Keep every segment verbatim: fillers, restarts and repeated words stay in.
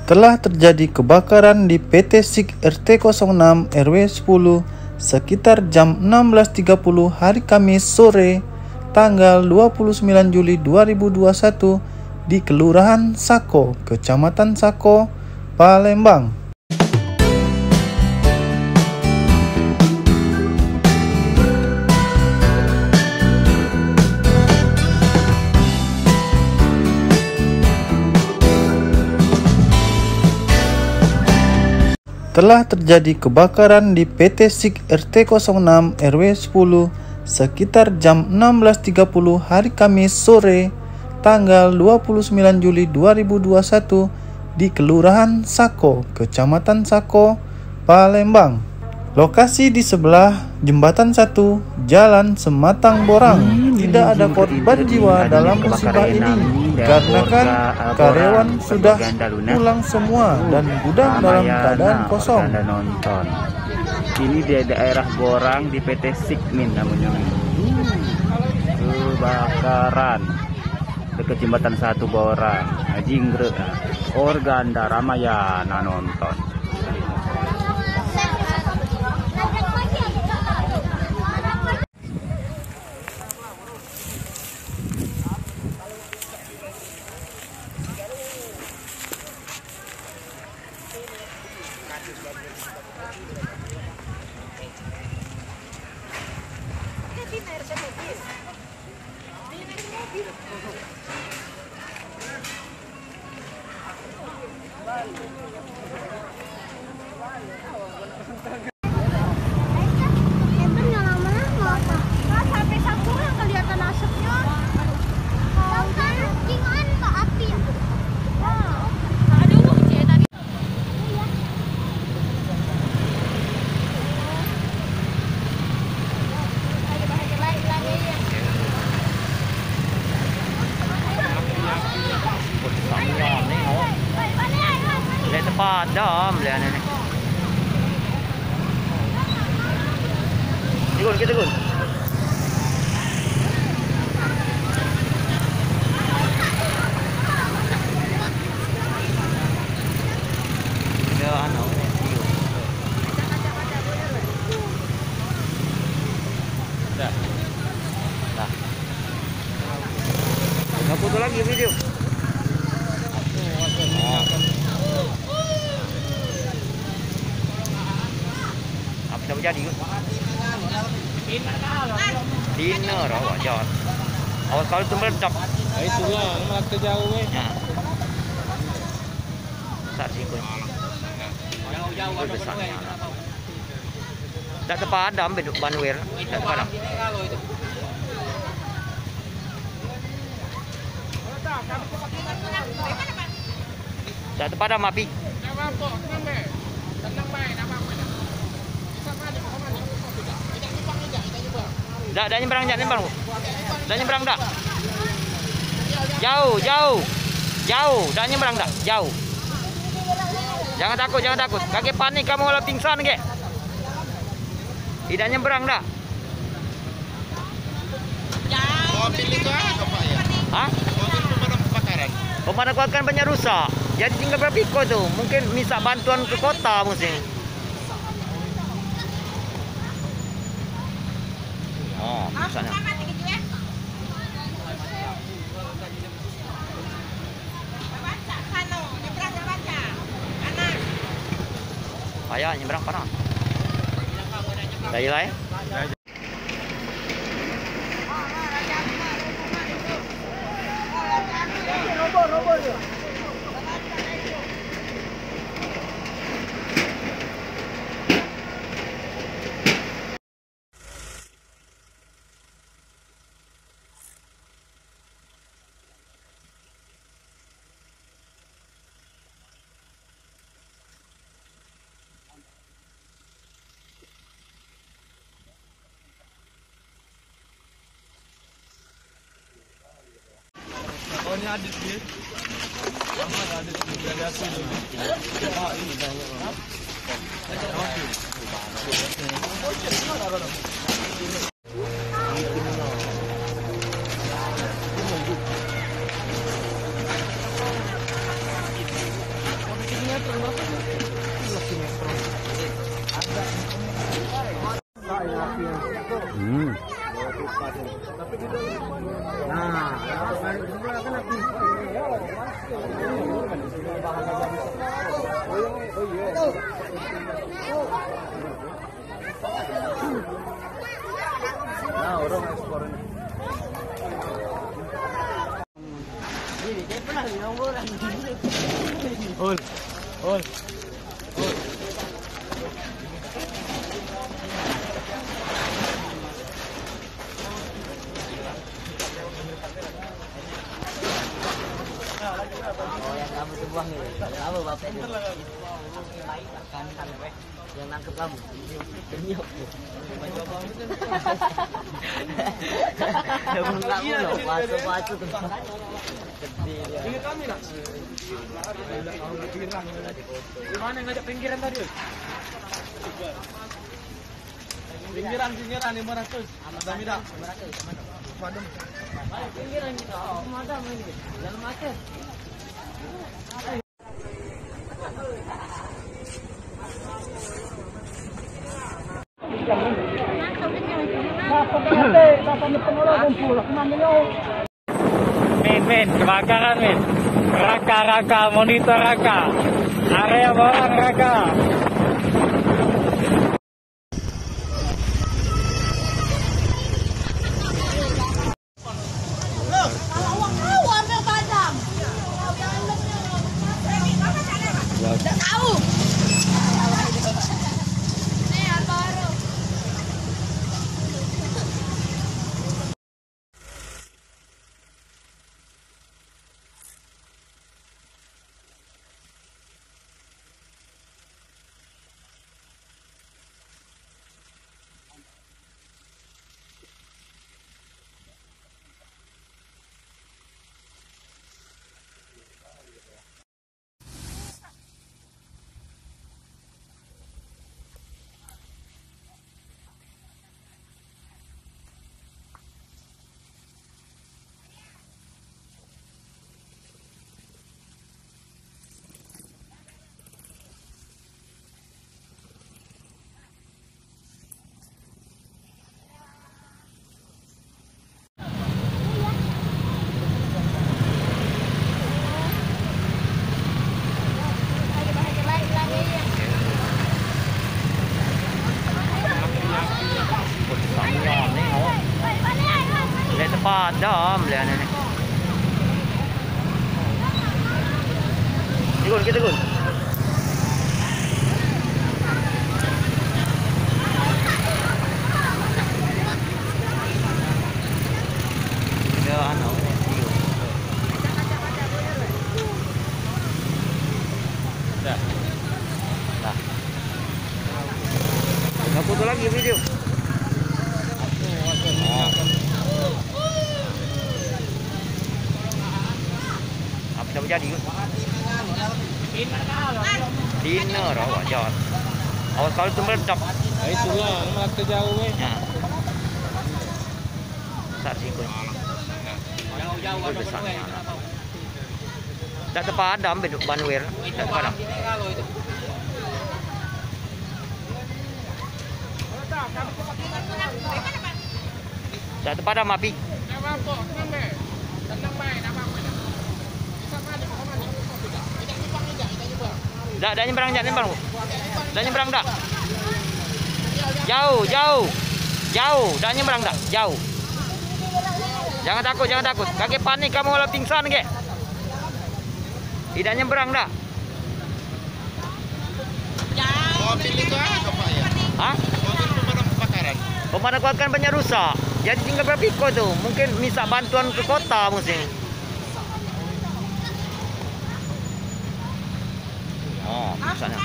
Telah terjadi kebakaran di P T Sik R T kosong enam R W sepuluh sekitar jam enam belas tiga puluh hari Kamis sore, tanggal dua puluh sembilan Juli dua ribu dua satu, di Kelurahan Sako, Kecamatan Sako, Palembang. Telah terjadi kebakaran di P T Sik R T kosong enam R W sepuluh sekitar jam enam belas tiga puluh hari Kamis sore, tanggal dua puluh sembilan Juli dua ribu dua satu, di Kelurahan Sako, Kecamatan Sako, Palembang. Lokasi di sebelah Jembatan Satu, Jalan Sematang Borang. Tidak ada korban jiwa dalam musibah ini, karena kan karyawan sudah pulang semua dan gudang dalam keadaan kosong. Ini di daerah Borang, di P T Sikmin namanya. Kebakaran dekat Jembatan Satu Borang. Nah, jinggrek, nah. Organda Ramayana nonton. Sampai sampul yang kelihatan asapnya. Sampai ringan ke api. Nah, ada uang cek tadi. Lek tepadam belian ni. Tigun, kita tigun. Dah. Dah. Dah foto lagi video. Apa dah jadi tu? Dinner awak jawab. Awak kalau tu meledak. Ah, itulah, Melaka jauh, eh. Ya. Tak sih, Kun. Jauh-jauh. Dak tepadam beduk banwer, dak tepadam. Dak tepadam api. Dak, dak nyebrang, dak nyebrang. Dak nyebrang dak. Jauh, jauh. Jauh, dak nyebrang dak. Jauh. Jangan takut, jangan takut. Kagek panik kamu, malah pingsan kek. Tidak nyebrang dah. Mobil itu apa, Pak, ya? Hah? Mobil pemadam kebakaran. Pemadam kebakaran banyak rusak. Jadi tinggal berapa ikut tu. Mungkin minta bantuan ke kota mesti. Oh, misalnya. Payah nyebrang panas. Dah hilang, eh? Oh, ini adit dia. Sama ada adit dia. Dia lihat sini. Ah, ini banyak banget. Hmm. Ol, ol. Oh, yang kamu sebuah ni. Apa bapak ni? Yang nangkep kamu. Dia belum ngaku loh, pasu-pasu tuh. Gede dia. Di mana ngajak pinggiran tadi? Pinggiran, pinggiran lima ratus. Ada mida? Madem. Pinggiran kita. Oh, madem ini. Dalam macet. Min, min, kebakaran, min. Raka, raka, monitor raka. Area borang raka. Lek sepadan beli ane ni. Tigun, kita tigun. Dia anu, video. Dah. Dah. Dah foto lagi video. Oh. Apa dah jadi tu? Dinner awak jalan. Awas kalau tu meledak. Ah, itulah, mata jauh, eh. Ya. Besar sih ikut. Ikut besarnya. Tak tepadam beduk banwir. Tak tepadam. Tak tepadam api. Dak, dak nyebrang, dak nyebrang. Dak nyebrang, dak. Jauh, jauh. Jauh, dak nyebrang, dak. Jauh. Jangan takut, jangan takut. Kagek panik kamu, malah pingsan kek. Idak nyebrang, dak. Mobil itu apa ya? Hah? Mobil pemadam kebakaran. Pemadam kebakaran banyak rusak. Jadi tinggal berapa ikut tu? Mungkin minta bantuan ke kota mesti. Oh, misalnya.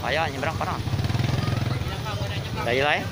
Ayo nyebrang panas. Dah hilang, eh?